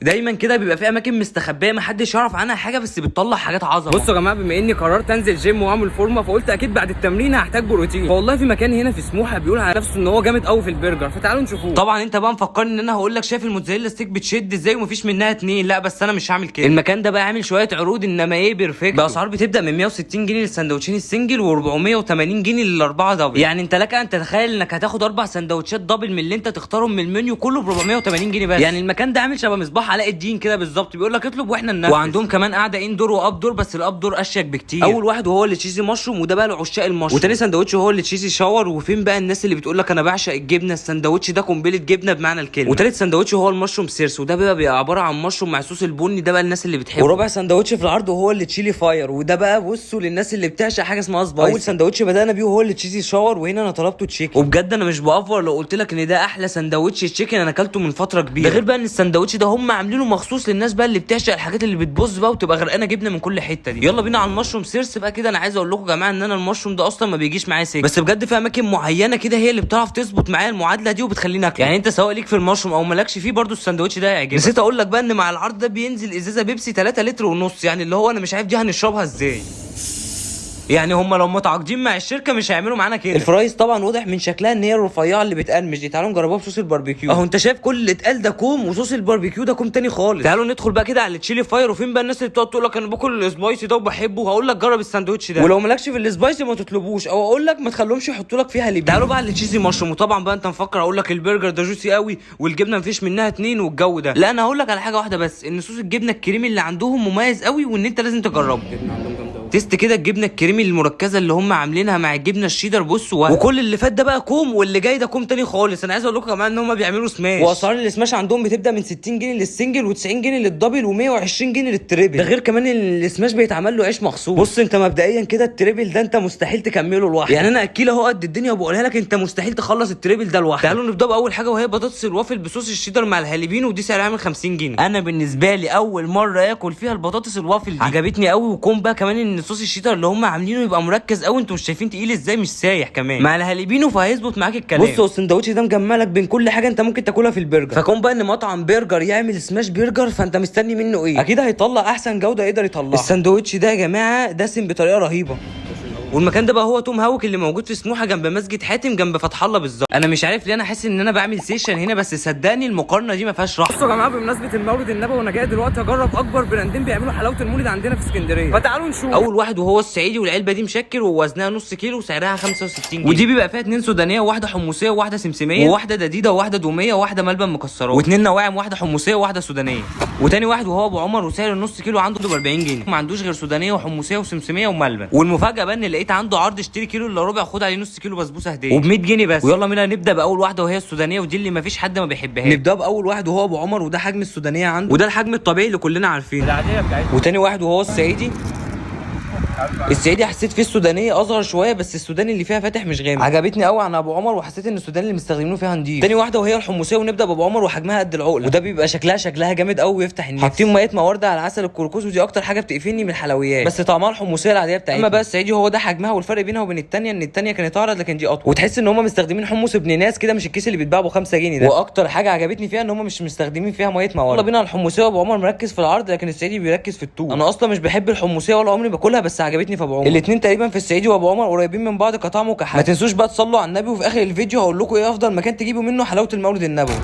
دايما كده بيبقى في اماكن مستخبيه محدش يعرف عنها حاجة بس بتطلع حاجات عظمه. بصوا يا جماعة، بما اني قررت انزل جيم واعمل فورمه، فقلت اكيد بعد التمرين هحتاج بروتين. فوالله في مكان هنا في سموحه بيقول على نفسه ان هو جامد قوي في البرجر، فتعالوا نشوفوه. طبعا انت بقى مفكرني ان انا هقول لك شايف ال mozzarella stick بتشد ازاي ومفيش منها اتنين، لا بس انا مش هعمل كده. المكان ده بقى عامل شوية عروض انما ايه perfect، باسعار بتبدا من 160 جنيه للسندوتشين ال single و480 جنيه للاربعه double. يعني انت لك ان تتخيل انك هتاخد اربع سندوتشات double من اللي انت تختارهم من المنيو كله ب 480 جنيه بس. يعني المكان ده عامل شبه مصباح علاء الدين كده بالظبط، بيقول لك اطلب واحنا ننفذ. وعندهم كمان قاعدة indoor و outdoor، بس ال outdoor اشيك بكتير. اول واحد وهو اللي cheesy mushroom، وده بقى لعشاق المشروم. وتاني سندوتش هو اللي cheesy sour، وفين بقى الناس اللي بتقول لك انا بعشق الجبنة، السندوتش ده قنبلة جبنه بمعنى الكلمة. وتالت سندوتش هو ال mushroom سيرس، وده بقى بيبقى عبارة عن مشروم مع صوص البني، ده بقى الناس اللي بتحبه. ورابع سندوتش في العرض وهو اللي chili fire، وده بقى بصوا للناس اللي بتعشق حاجة اسمها spicy. اول سندوتش بدانا بيه وهو اللي cheesy sour، وهنا انا طلبته chicken، وبجد انا مش بأفور لو قلت لك ان ده احلى سندوتش chicken انا اكلته من فترة كبيرة. ده غير بقى ان السندوتش ده هم عاملينه مخصوص للناس بقى اللي بتعشق الحاجات اللي بتبوظ بقى وتبقى غرقانة جبنه من كل حتة دي. يلا بينا على المشروم سيرس بقى كده. انا عايز اقول لكم يا جماعة ان انا المشروم ده اصلا ما بيجيش معايا سكة، بس بجد في اماكن معينة كده هي اللي بتعرف تظبط معايا المعادلة دي وبتخليني اكل. يعني انت سواء ليك في المشروم او مالكش فيه برضو السندوتش ده هيعجبك. نسيت اقول لك بقى ان مع العرض ده بينزل ازازة بيبسي 3 لتر ونص، يعني اللي هو انا مش عارف دي هنشربها ازاي. يعني هم لو متعاقدين مع الشركة مش هيعملوا معانا كده. ال fries طبعا واضح من شكلها ان هي الرفيعة اللي بتقرمش دي، تعالوا نجربوها بصوص الباربيكيو. اهو انت شايف كل اللي اتقال ده كوم وصوص الباربيكيو ده كوم تاني خالص. تعالوا ندخل بقى كده على ال chili fire. وفين بقى الناس اللي بتقعد تقول لك انا باكل ال spicy ده وبحبه، هقول لك جرب الساندوتش ده، ولو مالكش في ال spicy ما تطلبوش، او اقول لك ما تخليهمش يحطوا لك فيها لبيب. تعالوا بقى على ال cheesy mushroom. وطبعا بقى انت مفكر اقول لك البرجر ده juicy قوي والجبنه مفيش منها اتنين والجو ده، لا انا هقول لك على حاجة واحدة بس، ان صوص الجبنة الكريمي اللي عندهم مميز قوي وان انت لازم تجربه. الجبنة عندهم جامدة قوي. taste كده الجبنة الكريمي المركزة اللي هم عاملينها مع الجبنة الشيدر، بص وكل اللي فات ده بقى كوم واللي جاي ده كوم تاني خالص. انا عايز اقول لكم يا جماعة ان هم بيعملوا سماش، واسعار السماش عندهم بتبدا من 60 جنيه لل single و90 جنيه لل double و120 جنيه لل triple. ده غير كمان ان السماش بيتعمل له عيش مخصوص. بص انت مبدئيا كده ال triple ده انت مستحيل تكمله لوحدك، يعني انا اكيل اهو قد الدنيا وبقولها لك انت مستحيل تخلص ال triple ده لوحدك. تعالوا نبدا باول حاجة وهي بطاطس الوافل بصوص الشيدر مع الهالبينو، ودي سعرها عامل 50 جنيه. انا بالنسبة لي اول مرة اكل فيها البطاطس الوافل دي عجبتني قوي، وكون بقى كمان ان صوص الشيدر اللي هم عاملينه يبقى مركز قوي، انتوا مش شايفين تقيل ازاي، مش سايح كمان مع الهالبينو، فهيظبط معاك الكلام. بص هو السندوتش ده مجمع لك بين كل حاجة انت ممكن تاكلها في البرجر، فكون بقى ان مطعم برجر يعمل smash burger فانت مستني منه ايه؟ اكيد هيطلع احسن جوده يقدر يطلعها. السندوتش ده يا جماعة دسم بطريقة رهيبة. والمكان ده بقى هو توم هاوك اللي موجود في سموحه جنب مسجد حاتم جنب فتح الله بالظبط. انا مش عارف ليه انا حاسس ان انا بعمل session هنا، بس صدقني المقارنة دي ما فيهاش راحة. بصوا يا جماعة، بمناسبة المولد النبوي انا جاي دلوقتي اجرب اكبر براندين بيعملوا حلاوة المولد عندنا في اسكندرية، فتعالوا نشوف. اول واحد وهو الصعيدي، والعلبه دي مشكل ووزنها نص كيلو وسعرها 65 جنيه، ودي بيبقى فيها اتنين سودانيه وواحدة حمصية وواحدة سمسميه وواحدة دديده وواحدة دوميه وواحدة ملبن مكسرات، واتنين نواعم واحدة حمصية وواحدة سودانيه. وتاني واحد وهو ابو عمر، وسعر النص كيلو عنده ب 40 جنيه، ما عندوش غير سودانيه وحمصيه وسمسميه وملبن. والمفاجاه بقى ان لقيت عنده عرض اشتري كيلو الا ربع خد عليه نص كيلو بسبوسه هديه وب 100 جنيه بس. ويلا بينا نبدا باول واحدة وهي السودانية، ودي اللي ما فيش حد ما بيحبهاش. نبدا باول واحد وهو ابو عمر، وده حجم السودانية عنده، وده الحجم الطبيعي اللي كلنا عارفينه. العادية بتاعتنا. وتاني واحد وهو الصعيدي. الصعيدي حسيت فيه السودانية اصغر شوية، بس السوداني اللي فيها فاتح مش غامق، عجبتني قوي عن ابو عمر، وحسيت ان السوداني اللي مستخدمينه فيها نضيف. تاني واحدة وهي الحمصية، ونبدا بابو عمر وحجمها قد العقلة، وده بيبقى شكلها جامد قوي ويفتح النفس. حاطين مية موارده على عسل الكركوز، ودي اكتر حاجة بتقفلني من الحلويات، بس طعمها الحمصية العادية بتاعتنا. اما بقى الصعيدي هو ده حجمها، والفرق بينها وبين التانية ان التانية كانت اعرض لكن دي اطول، وتحس ان هم مستخدمين حمص ابن ناس كده، مش الكيس اللي بيتباع ب 5 جنيه ده. واكتر حاجة عجبتني فيها ان هم مش مستخدمين فيها مية موارده. يلا بينا على الحمصية. وابو عمر مركز في العرض لكن الصعيدي بيركز في الطول. انا اصلا مش بحب الحمصية ولا عمري باكلها، بس عجبتني في ابو عمر. الاثنين تقريبا في الصعيدي وابو عمر قريبين من بعض كطعم وكحجم. ما تنسوش بقى تصلوا على النبي، وفي اخر الفيديو هقول لكم ايه افضل مكان تجيبوا منه حلاوة المولد النبوي.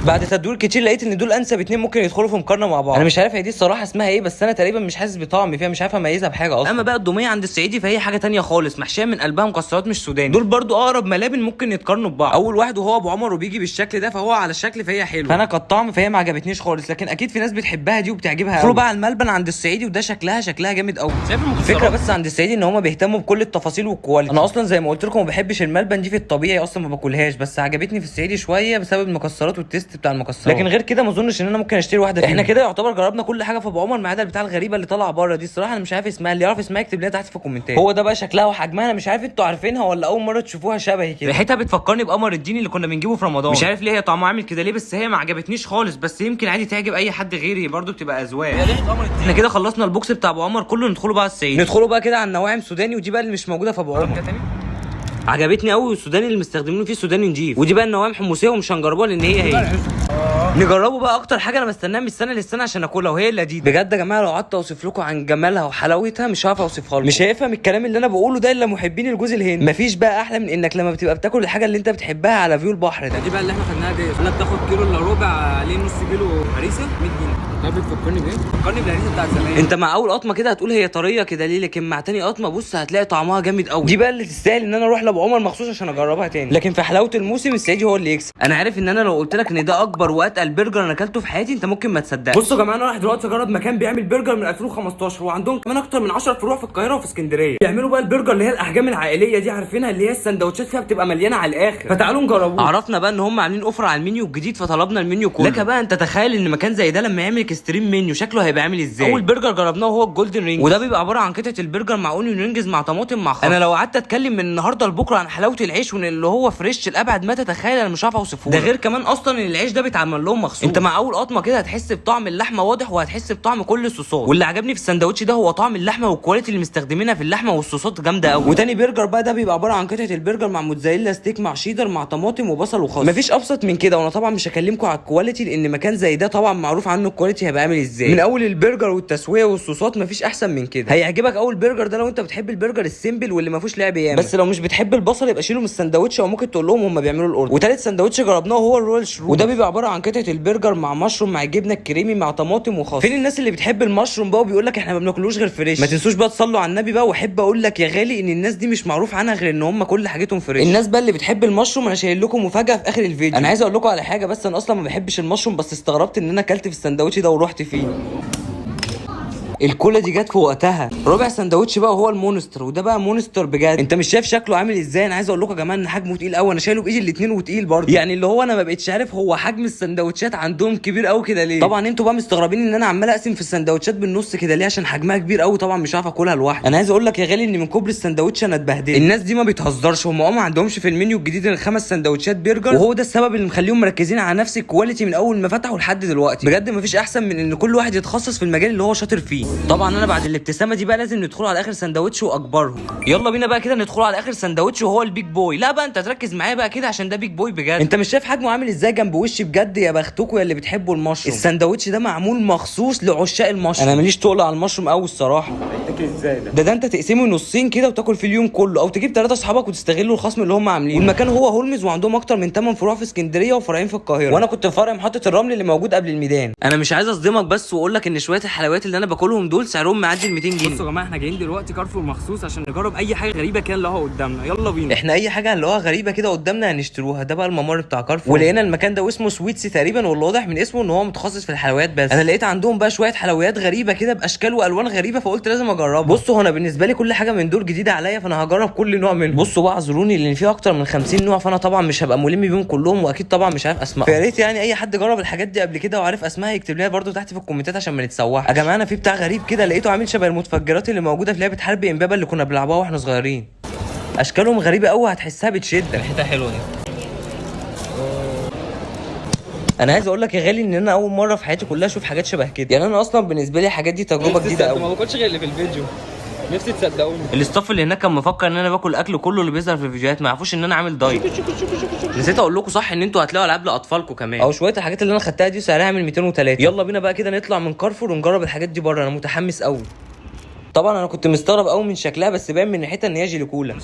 بعد تدوير كتير لقيت ان دول انسب اتنين ممكن يدخلوا في مقارنة مع بعض. انا مش عارف هي دي الصراحة اسمها ايه، بس انا تقريبا مش حاسس بطعم فيها، مش عارف اميزها بحاجة اصلا. اما بقى الدوميه عند الصعيدي فهي حاجة تانية خالص، محشيه من قلبها مكسرات مش سوداني. دول برضو اقرب ملابن ممكن يتقارنوا ببعض. اول واحد وهو ابو عمر، وبيجي بالشكل ده، فهو على الشكل فهي حلو، فانا كالطعم فهي ما عجبتنيش خالص، لكن اكيد في ناس بتحبها دي وبتعجبها. ادخلوا بقى على الملبن عند الصعيدي، وده شكلها جامد قوي. شايف المكسرات؟ الفكرة بس عند الصعيدي ان هما بيهتموا بكل التفاصيل وال quality. انا اصلا زي ما قلت لكم ما بحبش الملبن دي في الطبيعي، اصلا ما باكلهاش، بس عجبتني في الصعيدي شوية بسبب المكسرات وال taste بتاع المكسرات، لكن غير كده ما اظنش ان انا ممكن اشتري واحدة فيهم. احنا كده يعتبر جربنا كل حاجة في ابو عمر ما عدا البتاع الغريبة اللي طالعه بره دي، الصراحة انا مش عارف اسمها، اللي يعرف اسمها يكتب لنا تحت في الكومنتات. هو ده بقى شكلها وحجمها، انا مش عارف انتوا عارفينها ولا اول مرة تشوفوها شبهي كده. ريحتها بتفكرني بقمر الدين اللي كنا بنجيبه في رمضان، مش عارف ليه هي طعمها عامل كده ليه، بس هي ما عجبتنيش خالص، بس يمكن عادي تعجب اي حد غيري، برضو بتبقى اذواق. هي ريحه قمر الدين. احنا كده خلصنا ال box بتاع ابو عمر كله، ندخله بقى الصعيد. ندخله بقى كده على النواعم سوداني، ودي بقى اللي مش موجودة في ابو عمر. كده تاني. عجبتني قوي، والسوداني اللي مستخدمينه فيه سوداني نضيف. ودي بقى النواعم حمصية ومش هنجربوها لان هي هي. نجربه بقى اكتر حاجة انا بستناها من السنة للسنة عشان اكلها، وهي اللذيذة بجد يا جماعة. لو قعدت اوصف لكم عن جمالها وحلاوتها مش هعرف اوصفها لكم. مش هيفهم الكلام اللي انا بقوله ده الا محبين الجوز الهند. مفيش بقى احلى من انك لما بتبقى بتاكل الحاجة اللي انت بتحبها على view البحر ده. دي بقى اللي احنا خدناها دي، انا بتاخد كيلو الا ربع عليه نص كيلو هريسه 100 جنيه. ده بتفكرني بايه؟ فكرني بالهريسه بتاعت زمان. انت مع اول قطمه كده هتقول هي طرية كده ليه، لكن مع تاني قطمه بص هتلاقي طعمها جامد قوي. دي بقى اللي تستاهل ان انا اروح لابو عمر مخصوص عشان اجربها تاني. لكن في حلاوة الموسم السعيدي هو اللي يكسب. انا عارف ان انا لو قلت لك ان ده اكبر واتقل برجر انا اكلته في حياتي انت ممكن ما تصدقش. بصوا يا جماعة، انا رايح دلوقتي اجرب مكان بيعمل برجر من 2015، وعندهم كمان اكتر من 10 فروع في القاهرة وفي اسكندرية. بيعملوا بقى البرجر اللي هي الاحجام العائلية دي، عارفينها، اللي هي السندوتشات فيها بتبقى مليانة على الاخر. فتعالوا نجربوه. عرفنا بقى ان هم عاملين offer على المنيو الجديد فطلبنا المنيو كله. لك بقى انت تخيل ان مكان زي ده لما يعمل extreme menu شكله هيبقى عامل ازاي. اول برجر جربناه هو ال golden ring، وده بيبقى عبارة عن قطعه البرجر مع onion rings مع طماطم مع خس. انا لو قعدت اتكلم من النهارده لبكرة عن حلاوة العيش وان اللي هو fresh لابعد ما تتخيل انا مش عارف اوصفه. ده غير كمان اصلا ان العيش ده بيتعمل لهم مخصوص. انت مع اول قطمه كده هتحس بطعم اللحمة واضح، وهتحس بطعم كل الصوصات. واللي عجبني في السندوتش ده هو طعم اللحمة وال quality اللي مستخدمينها في اللحمة والصوصات جامدة قوي. وتاني برجر بقى ده بيبقى عبارة عن قطعه البرجر مع mozzarella stick مع شيدر مع طماطم وبصل وخس. مفيش ابسط من كده. وانا طبعا مش هكلمكم على ال quality لان مكان زي ده طبعا معروف عنه ال quality هيبقى عامل ازاي. من اول البرجر والتسويه والصوصات مفيش احسن من كده. هيعجبك اول برجر ده لو انت بتحب البرجر ال simple واللي ما فيهوش لعب ياما. بس لو مش بتحب البصل يبقى شيله من السندوتش، او ممكن تقول لهم هم بيعملوا ال order. وتالت سندوتش جربناه هو ال royal shroom، وده بيبقى عبارة عن قطعه البرجر مع مشروم مع الجبنة الكريمي مع طماطم وخس. فين الناس اللي بتحب المشروم بقى وبيقول لك احنا ما بناكلوش غير fresh؟ ما تنسوش بقى تصلوا على النبي بقى. واحب اقول لك يا غالي ان الناس دي مش معروف عنها غير ان هم كل حاجتهم fresh. الناس بقى اللي بتحب المشروم انا شايل لكم مفاجاة في اخر الفيديو. انا عايز اقول لكم على حاجة، بس انا اصلا ما بحبش المشروم، بس استغربت ان انا اكلت في السندوتش ده ورحت فيه. الكولا دي جت في وقتها. رابع سندوتش بقى هو ال monster، وده بقى monster بجد. انت مش شايف شكله عامل ازاي؟ انا عايز اقول لكم يا جماعة ان حجمه تقيل قوي، انا شايله بايدي الاثنين وتقيل برضه. يعني اللي هو انا ما بقتش عارف هو حجم السندوتشات عندهم كبير قوي كده ليه. طبعا انتوا بقى مستغربين ان انا عمال اقسم في السندوتشات بالنص كده ليه، عشان حجمها كبير قوي، طبعا مش عارف اكلها لوحدي. انا عايز اقول لك يا غالي ان من كبر السندوتش انا اتبهدلت. الناس دي ما بتهزرش، هم ما عندهمش في المنيو الجديد غير 5 سندوتشات برجر، وهو ده السبب اللي مخليهم مركزين على نفس ال quality من اول ما فتحوا لحد دلوقتي. بجد مفيش احسن من ان كل واحد يتخصص في المجال اللي هو شاطر فيه. طبعا انا بعد الابتسامة دي بقى لازم ندخل على اخر سندوتش واكبرهم. يلا بينا بقى كده ندخل على اخر سندوتش وهو ال big boy. لا بقى انت تركز معايا بقى كده عشان ده big boy بجد. انت مش شايف حجمه عامل ازاي جنب وشي؟ بجد يا بختكوا يا اللي بتحبوا المشروم. السندوتش ده معمول مخصوص لعشاق المشروم. انا ماليش تقل على المشروم قوي الصراحة. هيتاكل ازاي ده؟ ده انت تقسمه نصين كده وتاكل في اليوم كله، او تجيب 3 اصحابك وتستغلوا الخصم اللي هم عاملينه. والمكان هو هولمز، وعندهم اكتر من 8 فروع في اسكندرية وفرعين في القاهرة، وانا كنت في فرع محطة الرمل اللي موجود قبل الميدان. انا مش عايز اصدمك بس واقول لك ان شوية الحلويات اللي انا باكلهم دول سعرهم معدي ال 200 جنيه. بصوا يا جماعة، احنا جايين دلوقتي كارفور مخصوص عشان نجرب اي حاجة غريبة كده اللي هو قدامنا. يلا بينا. احنا اي حاجة اللي هو غريبة كده قدامنا هنشتروها. ده بقى الممر بتاع كارفور، ولقينا المكان ده واسمه Sweets تقريبا، واللي واضح من اسمه ان هو متخصص في الحلويات بس. انا لقيت عندهم بقى شوية حلويات غريبة كده باشكال والوان غريبة، فقلت لازم اجربها. بصوا انا بالنسبة لي كل حاجة من دول جديدة عليا، فانا هجرب كل نوع منهم. بصوا بقى اعذروني لان في اكتر من 50 نوع، فانا طبعا مش هبقى ملم بيهم كلهم، واكيد طبعا مش عارف اسمائهم. فيا ريت يعني اي حد جرب الحاجات دي قبل كده وعارف اسمائها يكتب لنا برده تحت في الكومنتات عشان ما نتسوحش. يا جماعة انا في بتاع غريب كده لقيته عامل شبه المتفجرات اللي موجودة في لعبه حرب امبابه اللي كنا بنلعبها واحنا صغيرين. اشكالهم غريبة قوي، هتحسها بتشدك. ريحتها حلوة دي. انا عايز اقول لك يا غالي ان انا اول مرة في حياتي كلها اشوف حاجات شبه كده. يعني انا اصلا بالنسبة لي الحاجات دي تجربه جديدة قوي. ما باكلش غير اللي في الفيديو، نفسي تصدقوني. ال staff اللي هناك كان مفكر ان انا باكل اكل كله اللي بيظهر في الفيديوهات، ما يعرفوش ان انا عامل diet. نسيت اقول لكم صح ان انتوا هتلاقوا العاب لاطفالكم كمان. او شوية الحاجات اللي انا خدتها دي سعرها من 203. يلا بينا بقى كده نطلع من كارفور ونجرب الحاجات دي بره، انا متحمس قوي. طبعا انا كنت مستغرب قوي من شكلها، بس باين من ناحيتها ان هي جيلي كولا.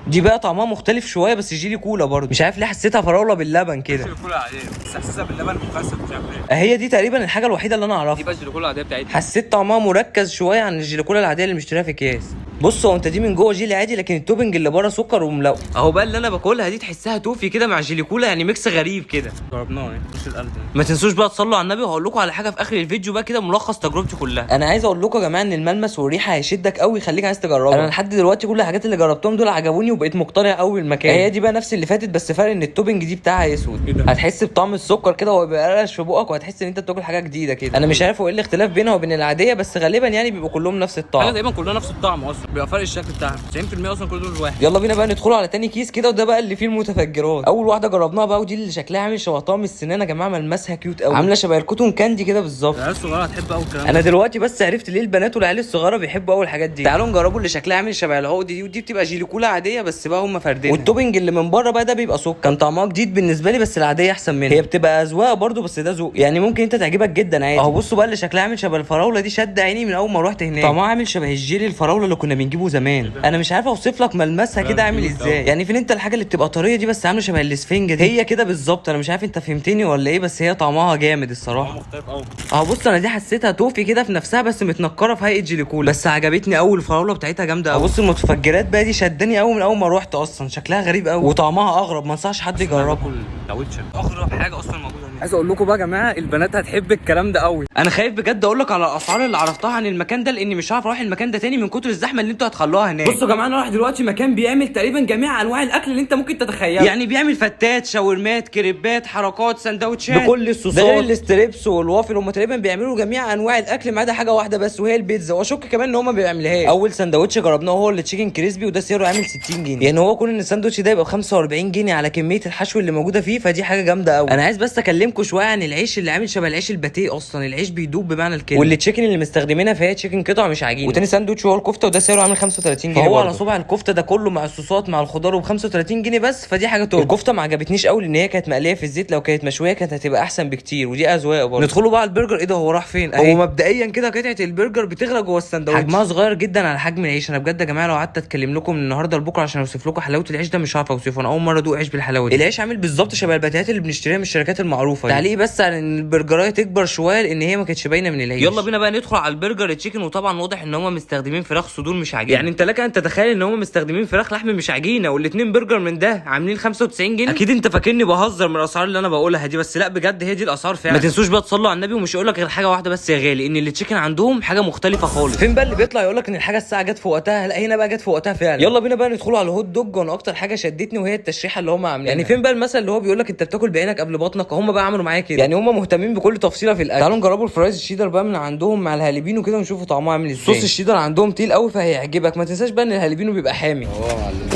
دي بقى طعمها مختلف شوية بس جيلي كولا برضه، مش عارف ليه حسيتها فراوله باللبن كده. جيلي كولا عادية بس حسيتها باللبن مكثف، مش عارف ليه. هي دي تقريبا الحاجة الوحيدة اللي انا اعرفها. دي بقى الجيلي كولا العادية بتاعتنا. حسيت طعمها مركز شوية عن الجيلي كولا العادية اللي مشتريها في اكياس. بص هو انت دي من جوه جيلي عادي، لكن ال topping اللي بره سكر وملو. اهو بقى اللي انا باكلها دي تحسها توفي كده مع جيلي كولا، يعني mix غريب كده. جربناه يعني مش القلب. ما تنسوش بقى تصلوا على النبي، وهقول لكم على حاجة في اخر الفيديو بقى كده ملخص تجربتي كلها. انا عايز اقول لكم يا جماعة ان الملمس والريحه هيشدك قوي، يخليك عايز تجربها. انا لحد دلوقتي كل الحاجات اللي جربتهم دول عجبوني وبقيت مقتنع قوي بالمكان. هي دي بقى نفس اللي فاتت، بس فرق ان ال topping دي بتاعها اسود. إيه ده؟ هتحس بطعم السكر كده وهو بيقرقش في بقك، وهتحس ان انت بتاكل حاجة جديدة كده. انا مش عارف هو ايه الاختلاف بينها وبين العادية، بس غالبا يعني بيبقوا كلهم نفس الطعم. حاجة تقريبا كلها نفس الطعم اصلا، بيبقى فرق الشكل بتاعها 90% اصلا كل دول واحد. يلا بينا بقى ندخل على تاني كيس كده، وده بقى اللي فيه المتفجرات. اول واحدة جربناها بقى ودي اللي شكلها عامل شبه طقم السنان يا جماعة، ملمسها cute قوي، عامله شبه ال cotton candy كده بالظبط. العيال الصغيرة هتحب قوي الكلام ده. انا دلوقتي بس عرفت ليه البنات والعيال الصغيرة بيحبوا قوي الحاجات دي. تعالوا نجربوا اللي شكلها عامل شبه العقد دي، ودي بتبقى جيلي كولا عادية بس بقى هم فردينها، وال topping اللي من بره بقى ده بيبقى سكر. كان طعمها جديد بالنسبة لي، بس العادية احسن منها. هي بتبقى اذواق برضو، بس ده ذوق يعني ممكن انت تعجبك جدا عادي. اهو بصوا بقى اللي شكلها عامل شبه الفراوله دي، شد عيني من اول ما روحت هناك. طعمها عامل شبه الجيلي الفراوله اللي كنا بنجيبه زمان. انا مش عارف اوصف لك ملمسها كده عامل ازاي، يعني فين انت الحاجة اللي بتبقى طرية دي بس عامله شبه الاسفنجه دي، هي كده بالظبط. انا مش عارف انت فهمتني ولا ايه، بس هي طعمها جامد الصراحة. مختلف قوي. اهو بص انا دي حسيتها توفي كده في نفسها، بس متنكره في هيئة جيلي كولا، بس عجبتني قوي. الفراوله بتاعتها جامدة قوي. بص المتفجرات بقى دي شدني قوي من اول ما روحت، اصلا شكلها غريب قوي وطعمها اغرب، ما انصحش حد يجربها. اغرب حاجة اصلا موجودة هناك. عايز اقول لكم بقى يا جماعة، البنات هتحب الكلام ده قوي. انا خايف بجد اقول لك على الاسعار اللي عرفتها عن المكان ده، لاني مش هعرف اروح المكان ده تاني من كتر الزحمة اللي انتوا هتخلوها هناك. بصوا يا جماعة، انا رايح دلوقتي مكان بيعمل تقريبا جميع انواع الاكل اللي انت ممكن تتخيله. يعني بيعمل فتات، شاورمات، كريبات، حركات، سندوتشات بكل الصوصات، ده غير ال strips والوافل. هم تقريبا بيعملوا جميع انواع الاكل ما عدا حاجة واحدة بس وهي البيتزا، واشك كمان ان هم ما بيعملوهاش. اول سندوتش جربناه هو ال chicken crispy، وده سعره عامل 60 جنيه. يعني هو كون ان الساندوتش ده يبقى ب 45 جنيه على كمية الحشو اللي موجودة فيه، فدي حاجة جامدة قوي. انا عايز بس اكلمكم شوية عن العيش اللي عامل شبه العيش الباتيه، اصلا العيش بيدوب بمعنى الكلمة، وال chicken اللي مستخدمينها فهي chicken قطع مش عجينه. وتاني ساندوتش هو الكفتة، وده سعره عامل 35 جنيه. فهو على صبع الكفتة ده كله مع الصوصات مع الخضار وب 35 جنيه بس، فدي حاجة top. الكفتة ما عجبتنيش قوي لان هي كانت مقلية في الزيت، لو كانت مشوية كانت هتبقى احسن بكتير، ودي اذواق برضه. ندخلوا بقى على البرجر. ايه ده، هو راح فين؟ هو مبدئيا كده قطعه البرجر بتغرق جوه الساندوتش، حجمها صغير جدا على حجم العيش. انا بجد يا جماعة لو قعدت اتكلم لكم من النهارده لبكرة عشان اوصف لكم حلاوة العيش ده مش هعرف اوصفه. انا اول مرة ادوق عيش بالحلاوه دي. العيش عامل بالظبط شبه الباتيهات اللي بنشتريها من الشركات المعروفة دي. تعليق بس على ان البرجرايه تكبر شوية لان هي ما كانتش باينة من العيش. يلا بينا بقى ندخل على البرجر chicken، وطبعا واضح ان هم مستخدمين فراخ صدور مش عجينه. يعني انت لك ان تتخيل ان هم مستخدمين فراخ لحم مش عجينه، والاثنين برجر من ده عاملين 95 جنيه. اكيد انت فاكرني بهزر من الاسعار اللي انا بقولها دي، بس لا بجد هي دي الاسعار فعلا. ما تنسوش بقى تصلوا على النبي، ومش هقول لك غير حاجة واحدة بس يا غالي، ان ال chicken عندهم حاجة مختلفة خالص. فين بقى اللي بيطلع يقول لك ان الحاجة الساعة جت في وقتها؟ لا هنا بقى جت في وقتها فعلا. يلا بينا بقى ندخلوا على ال hot dog، وانا اكتر حاجة شدتني وهي التشريحه اللي هم عاملينها. يعني فين بقى المثل اللي هو بيقول لك انت بتاكل بعينك قبل بطنك؟ هم بقى عملوا معايا كده، يعني هم مهتمين بكل تفصيله في الاكل. تعالوا نجربوا ال fries الشيدر بقى من عندهم مع الهالبينو كده ونشوفوا طعمها عامل ازاي. صوص الشيدر عندهم تقيل قوي فهيعجبك. ما تنساش بقى ان الهالبينو بيبقى حامي.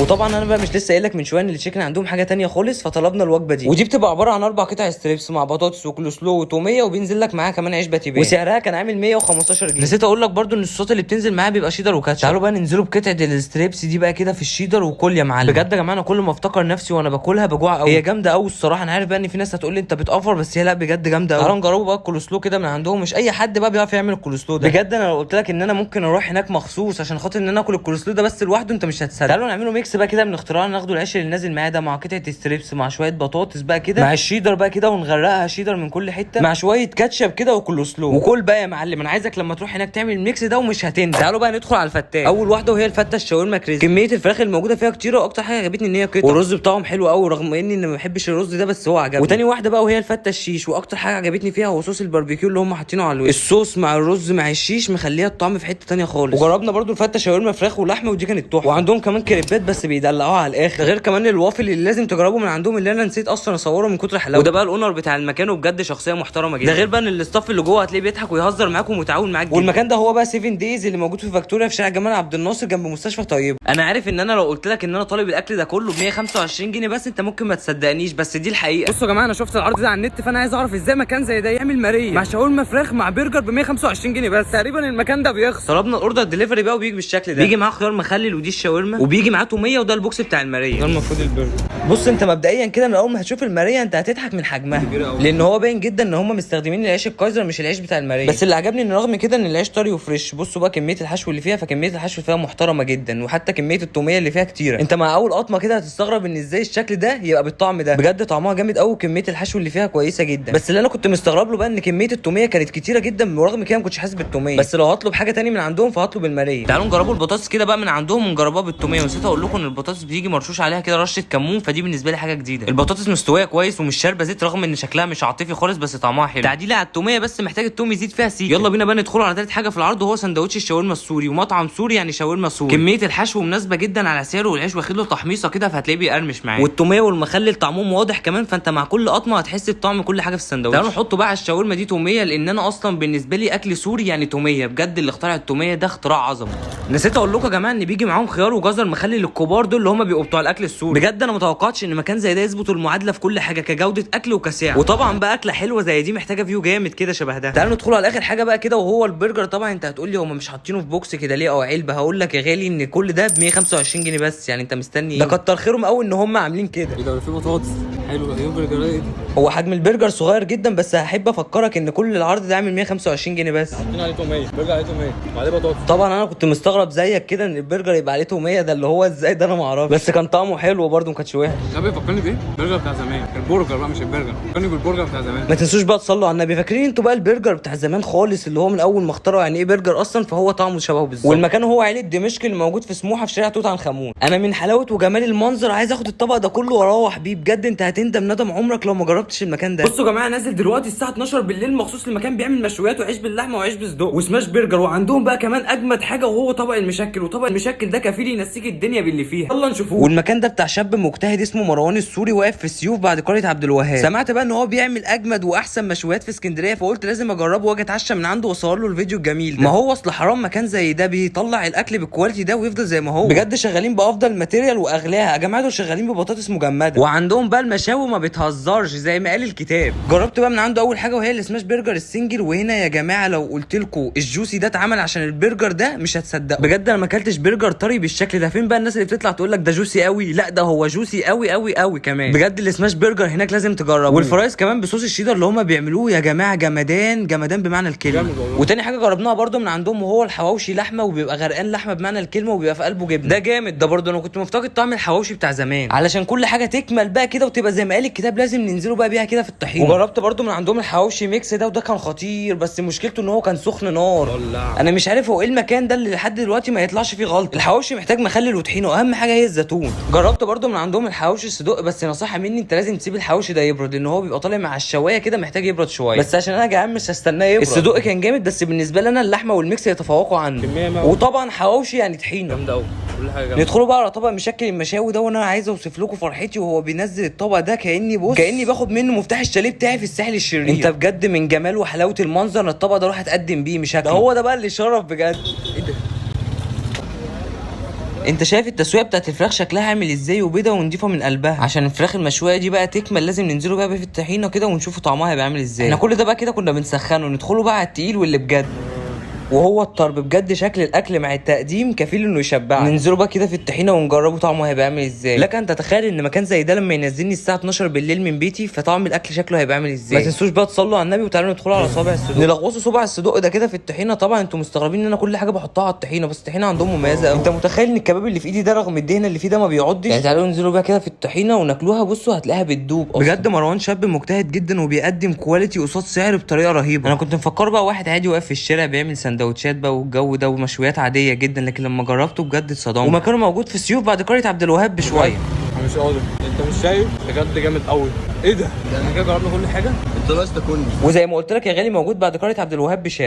وطبعا انا بقى مش لسه قايل لك من شوية ان ال chicken عندهم حاجة تانية خالص، فطلبنا الوجبة دي، ودي بتبقى عبارة عن اربع قطع strips مع بطاطس وكولسلو وتوميه، وبينزل لك معاها كمان عيش باتيبان، وسعرها كان عامل 115 جنيه. نسيت اقول لك برضو ان الصوصات اللي بتنزل معاها بيبقى شيدر وكاتشب. تعالوا بقى ننزلوا بقطعه ال strips دي بقى كده في الشيدر وكل يا معلم. بجد يا جماعة انا كل ما افتكر نفسي وانا باكلها بجوع قوي، هي جامدة قوي الصراحة. انا عارف بقى ان في ناس هتقول لي انت بتأفور، بس هي لا بجد جامدة قوي. تعالوا نجربوا بقى الكولسلو كده من عندهم، مش اي حد بقى بيعرف يعمل الكولسلو ده. بجد انا لو قلت لك ان انا ممكن اروح هناك مخصوص عشان خاطر ان انا اكل الكولسلو ده بس لوحده انت مش هتصدق. تعالوا نعمله mix بقى كده من اختراعنا، ناخدوا العيش اللي نازل معاه ده مع قطعه strips مع شوية بطاطس بقى كده مع الشيدر بقى كده، ونغرقها شيدر من كل حتة مع شوية كاتشب كده وكولسلو، وكل بقى يا معلم. انا عايزك لما تروح هناك تعمل ال mix ده ومش هتندم. تعالوا بقى ندخل على الفتات. اول واحدة وهي الفته الشاورما crispy. كمية الفراخ الموجودة فيها كتيرة، واكتر حاجة عجبتني ان هي قطع، والرز بتاعهم حلو قوي رغم اني ما بحبش الرز ده بس هو عجبني. وتاني واحدة بقى وهي الفته الشيش، واكتر حاجة عجبتني فيها هو صوص الباربيكيو اللي هم حاطينه على الوش. الصوص مع الرز مع الشيش مخليها الطعم في حتة تانية خالص. وجربنا برضو الفته شاورما فراخ ولحمه، ودي كانت تحفة. وعندهم كمان كريبات بس بيدلعوها على الاخر، غير كمان الوافل اللي لازم تجربه من عندهم اللي انا نسيت اصلا اصوره من كتر حلاوته. وده بقى ال owner بتاع المكان، وبجد شخصية محترمه جدا. ده غير بقى ان ال staff اللي جوه هتلاقيه بيضحك ويهزر معاك ومتعاون معاك جدا. والمكان ده هو بقى 7 Days اللي موجود في فاكتوريا في شارع جمال عبد الناصر جنب مستشفى طيبة. انا عارف ان انا لو قلت لك ان انا طالب الاكل ده كله ب 125 جنيه بس انت ممكن ما تصدقنيش، بس دي الحقيقة. بصوا يا جماعة، انا شفت العرض ده على النت، فانا عايز اعرف ازاي مكان زي ده يعمل مارية مع شاورما فراخ مع برجر ب 125 جنيه بس. تقريبا المكان ده بيخسر. طلبنا ال order delivery بقى وبيجي بالشكل ده، بيجي معاه خيار مخلل ودي الشاورما، وبيجي معاه توميه، وده ال box بتاع الماريه. ده المفروض البرجر. بص انت مبدئيا كده من اول ما هتشوف الماريه انت هتضحك من حجمها، لان هو باين جدا ان هم مستخدمين العيش الكايزر مش العيش بتاع الماريه. بس اللي عجبني ان رغم كده ان العيش طري و fresh. بصوا بقى كمية الحشو اللي فيها، فكميه الحشو فيها محترمه جدا، وحتى كمية التوميه اللي فيها كتيرة. انت مع اول قطمه كده هتستغرب ان ازاي الشكل ده يبقى بالطعم ده. بجد طعمها جامد قوي، وكمية الحشو اللي فيها كويسة جدا. بس اللي انا كنت مستغرب له بقى ان كمية التوميه كانت كتيرة جدا، ورغم كده ما كنتش حاسس بالتوميه. بس لو هطلب حاجة تاني من عندهم فهطلب الماريه. تعالوا نجربوا البطاطس كده بقى من عندهم ونجربوها بالتوميه. ونسيت اقول لكم ان البطاطس بيجي مرشوش عليها كده رشه كمون، فدي بالنسبة لي حاجة جديدة. البطاطس مستوية كويس ومش شاربه زيت رغم ان شكلها مش عاطفي خالص، بس طعمها حلو. تعديل على التوميه بس محتاج التوم يزيد فيها سيكه. يلا بينا بقى ندخل على ثالث حاجة في العرض، وهو سندوتش الشاورما السوري. ومطعم سوري يعني شاورما سوري. كمية الحشو مناسبة جدا على سعره، والعيش واخد له تحميصه كده فهتلاقيه بيقرمش معاك، والتوميه والمخلل طعمهم واضح كمان، فانت مع كل قطمه هتحس بطعم كل حاجة في السندوتش. تعالوا نحطه بقى على الشاورما دي توميه، لان انا اصلا بالنسبة لي اكل سوري يعني توميه. بجد اللي اخترع التوميه ده اختراع عظمه. نسيت اقول لكم يا جماعة ان بيجي معاهم خيار وجزر مخلل للكبار دول اللي هم بيبقوا بتوع الاكل السوري. بجد انا ما توقعتش ان مكان زي ده يظبط المعادلة في كل حاجة، كجوده اكل وكسعر. وطبعا بقى اكله حلوة زي دي محتاجه view جامد كده شبه ده. تعالوا ندخل على اخر حاجة بقى كده، وهو البرجر. طبعا انت هتقول لي هم مش حاطينه في box كده ليه او علبة؟ هقول لك يا غالي ان كل ده ب 125 جنيه بس، يعني انت مستني ايه؟ ده كتر خيرهم قوي ان هم عاملين كده. ايه ده؟ في بطاطس حلو. ايه برجر ايه دي؟ هو حجم البرجر صغير جدا، بس هحب افكرك ان كل العرض ده عامل 125 جنيه بس. حاطين عليه توميه، برجر عليه توميه وعليه بطاطس. طبعا انا كنت مستغرب زيك كده ان البرجر يبقى عليه توميه، ده اللي هو ازاي ده انا ما اعرفش، بس كان طعمه حلو برده ما كانش وحش. ده بيفكرني بايه؟ البرجر بتاع زمان، البرجر بقى مش البرجر، فكرني بالبرجر بتاع زمان. ما تنسوش بقى تصلوا على النبي. فاكرين انتوا بقى البرجر بتاع زمان خالص اللي هو من اول ما اخترعوا يعني ايه برجر اصلا، فهو طعمه شبهه بالظبط. والمكان هو عيله دمشق اللي موجود في سموحه في شارع توت عنخ امون. انا من حلاوة وجمال المنظر عايز اخد الطبق ده كله واروح بيه. بجد انت هتندم ندم عمرك لو ما جربتش المكان ده. بصوا يا جماعة، نازل دلوقتي الساعة 12 بالليل مخصوص لمكان بيعمل مشويات وعيش باللحمه وعيش بالصدق و smash burger، وعندهم بقى كمان اجمد حاجة وهو طبق المشكل، وطبق المشكل ده كفيل ينسيك الدنيا باللي فيها. يلا نشوفوه. والمكان ده بتاع شاب مجتهد اسمه مروان السوري، واقف في السيوف بعد قرية عبد الوهاب. سمعت بقى ان هو بيعمل اجمد واحسن مشويات في اسكندرية، فقلت لازم اجربه واجي اتعشى من عنده واصور له الفيديو الجميل ده. ما هو اصل حرام مكان زي ده بيطلع الاكل بال quality ده ويفضل زي ما هو. بجد شغالين بافضل material واغلاها يا جماعة، دول شغالين ببطاطس مجمده، وعندهم بقى المشاوي ما بتهزرش زي ما قال الكتاب. جربت بقى من عنده اول حاجة وهي ال smash burger ال single. وهنا يا جماعة لو قلت لكم ال juicy ده اتعمل عشان البرجر ده مش هتصدقوا. بجد انا ما اكلتش برجر طري بالشكل ده. فين بقى الناس اللي بتطلع تقول لك ده juicy قوي؟ لا ده هو juicy قوي قوي قوي كمان. بجد ال smash burger هناك لازم تجربوه. وال fries كمان بصوص الشيدر اللي هما بيعملوه يا جماعة جمدان جمدان بمعنى الكلمة. جامد والله. وتاني حاجة جربناها برده من عندهم وهو الحواوشي لحمه، وبيبقى غرقان لحمه بمعنى الكلمة، وبيبقى في قلبه جبنه. ده جامد ده برده. انا كنت مفتقد طعم الحواوشي بتاع زمان، علشان كل حاجة تكمل بقى كده وتبقى زي ما قال الكتاب لازم ننزله بقى بيها كده في الطحينه. وجربت برده من عندهم الحواوشي mix ده، وده كان خطير، بس مشكلته ان هو كان سخن نار. ولع. انا مش عارف هو ايه المكان ده اللي لحد دلوقتي ما يطلعش فيه غلط. الحواوشي محتاج مخلل وطحينه، واهم حاجة هي الزيتون. جربت برده من عندهم الحواوشي الصدق، بس نصيحة مني انت لازم تسيب الحواوشي ده يبرد، لان هو بيبقى طالع مع الشوايه كده محتاج يبرد شوية. بس عشان انا جعان مش هستناه يبرد. الصدق كان جامد، بس بالنسبة لي انا اللحمة وال mix يتفوقوا عنه. كمية ما وطبعا حواوشي يعني طحينه جامدة قوي، كل حاجة جامدة. ندخلوا بقى على طبق مشكل المشاوي ده، وانا عايز اوصف لكم فرحتي وهو بينزل الطبق ده، كاني بص كاني باخد منه مفتاح الشاليه بتاعي في الساحل الشرير. انت بجد من جمال وحلاوة المنظر أنا الطبق ده راح اتقدم بيه مش ده هو ده بقى اللي شرف بجد. ايه ده؟ انت شايف التسوية بتاعت الفراخ شكلها عامل ازاي، وبيضه ونضيفه من قلبها. عشان الفراخ المشويه دي بقى تكمل لازم ننزله بقى في الطحينه كده ونشوفوا طعمها هيبقى عامل ازاي. احنا كل ده بقى كده كنا بنسخنه، ندخله بقى على التقيل واللي بجد وهو الطرب. بجد شكل الاكل مع التقديم كفيل انه يشبعك. ننزله بقى كده في الطحينه ونجربه طعمه هيبقى عامل ازاي. لك ان تتخيل ان مكان زي ده لما ينزلني الساعة 12 بالليل من بيتي فطعم الاكل شكله هيبقى عامل ازاي. ما تنسوش بقى تصلوا على النبي وتعالوا ندخلوا على صابع الصدق. نلغوصوا صباع الصدق ده كده في الطحينه. طبعا انتوا مستغربين ان انا كل حاجة بحطها على الطحينه، بس الطحينه عندهم مميزة قوي. انت متخيل ان الكباب اللي في ايدي ده رغم الدهنه اللي فيه ده ما بيعضش؟ يعني تعالوا انزلوا بقى كده في الطحينه وناكلوها، بصوا هتلاقيها بتدوب اصلا. بجد مروان شاب مجتهد جدا وبيقدم quality قصاد سعر بطريقة رهيبة. انا كنت مفكر بقى واحد عادي واقف في الشارع بيعمل سندوتشات بقى والجو ده ومشويات عادية جدا، لكن لما جربته بجد اتصدمت. ومكانه موجود في سيوف بعد قرية عبد الوهاب بشوية. انا مش قادر، انت مش شايف؟ بجد جامد قوي. ايه ده؟ ده احنا كده جربنا كل حاجة. انت ناقص تاكلني. وزي ما قلت لك يا غالي موجود بعد قرية عبد الوهاب بشارع.